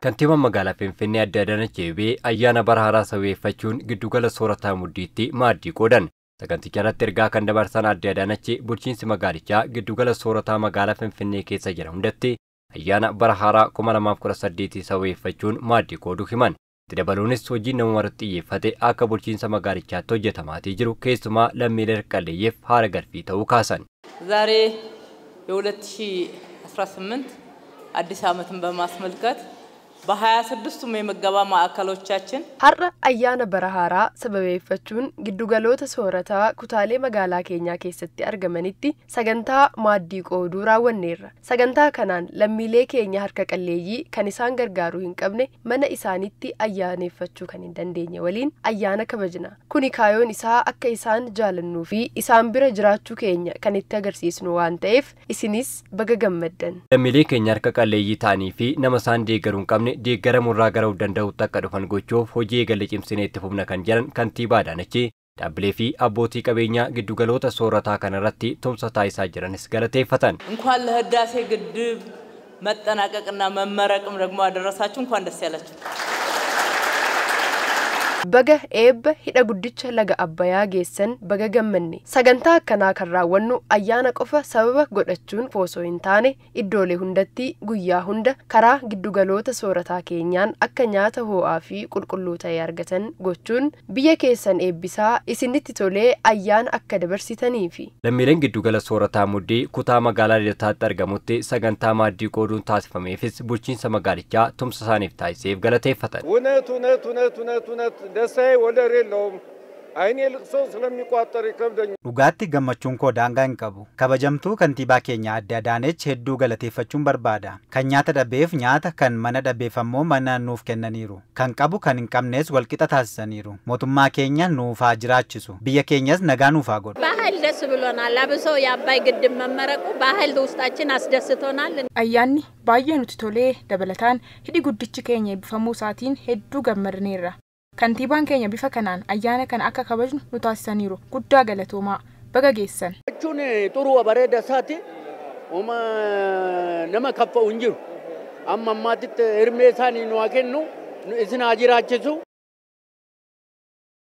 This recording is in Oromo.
Kantiibaan magaalaa Finfinnee Aadde Adaanech Abeebee ayyaana bara haaraa sababeeffachuun giddugala soorataa Muddiitti maaddii qoodan. Saganticha irratti ergaa kan dabarsan Aadde Adaanech bulchiinsi magaalichaa giddugala soorataa magaalaa Finfinnee keessa jiran hundatti ayyaana bara haaraa 2018 sababeeffachuun maaddii qooduu himan. Itti dabaluunis hojiin nama irratti xiyyeeffate akka bulchiinsa magaalichaatti hojjetamaatii jiru keessumaa lammiilee qalleeyyiif haara galfii ta'uu kaasan. ዛሬ የ2018 አዲስ ዓመትን በማስመልከት በ26ቱም የምገባ ማዕከሎቻችን Har'a ayyaana bara haaraa sababeeffachuun giddugaloota soorataa kutaalee magaalaa keenyaa keessatti argamanitti sagantaa maaddii qooduu raawwanneerra. Sagantaa kanaan lammiilee keenya harka qalleeyyii kan isaan gargaaruu hin qabne mana isaaniitti ayyaaneffachuu kan hin dandeenye waliin ayyaana kabajna. Kuni kaayoon isaa akka isaan jaalannuu fi isaan bira jiraachuu keenya kan itti agarsiisnu waan ta'eef isinis baga gammaddan. Lammiilee keenya harka qalleeyyii ta'anii fi nama isaan deeggaruu hin qabne deeggaramurraa gara of danda'utti akka dhufan gochuuf hojii eegalle cimsinee itti fufna kan jedhan kantiibaa Adaanech dhaabbilee fi abbootii qabeenyaa giddugaloota soorataa kanarratti tumsa taasisaa jiranis galateeffatan. እንኳን ለህዳሴ ግድብ መጠናቀቅና መመረቅም ደግሞ አደረሳችሁ። እንኳን ደስ ያላችሁ። Baga eebba hidha guddicha laga Abbayyaa geessan baga gammanne. Sagantaa akkanaa kan raawwannu ayyaana qofa sababa godhachuun osoo hin taane iddoolee hundatti guyyaa hunda karaa giddugaloota soorataa keenyaan akka nyaata ho'aa fi qulqulluu ta'e argatan gochuun biyya keessan eebbisaa isinitti tolee ayyaana akka dabarsitaniifi. Lammiileen giddugala soorataa Muddii kutaa magaalaa Lidataatti argamutti sagantaa maaddii qooduun taasifameefis bulchiinsa magaalichaa tumsa isaaniif taasiseef galateeffatan. እውነት እውነት እውነት እውነት እውነት ደስታዬ ወደር የለውም። አይኔ ልቅሶ ስለሚቋጠር ይከብደኛል። Dhugaatti gammachuun koo daangaa hin qabu. Kabajamtuu kantiibaa keenya Aadde Adaanech hedduu galateeffachuun barbaada. Kan nyaata dhabeef nyaata, kan mana dhabeef ammoo mana nuuf kennaniiru. Kan qabu kan hin qabnes walqixa taasisaniiru. Mootummaa keenya nuuf haa jiraachisu. Biyya keenyas nagaa nuuf haa godhu. ባህል ደስ ብሎናል። አብሶ የአባይ ግድብ መመረቁ ባህል ውስጣችን አስደስቶናል። Ayyaanni baay'ee nuti tolee dabalataan hidhi guddichi keenya eebbifamuu isaatiin hedduu gammadneerra. Kantiibaan keenya bifa kanaan ayyaana kana akka kabajnu nu taasisaniiru. Guddaa galatoomaa. Baga geessan. Jechuun xuruu bareeda isaati. Uma nama kaffa'u hin jiru. Amma ammaatitti hirmee isaanii nu haa kennu, isin haa jiraachisu.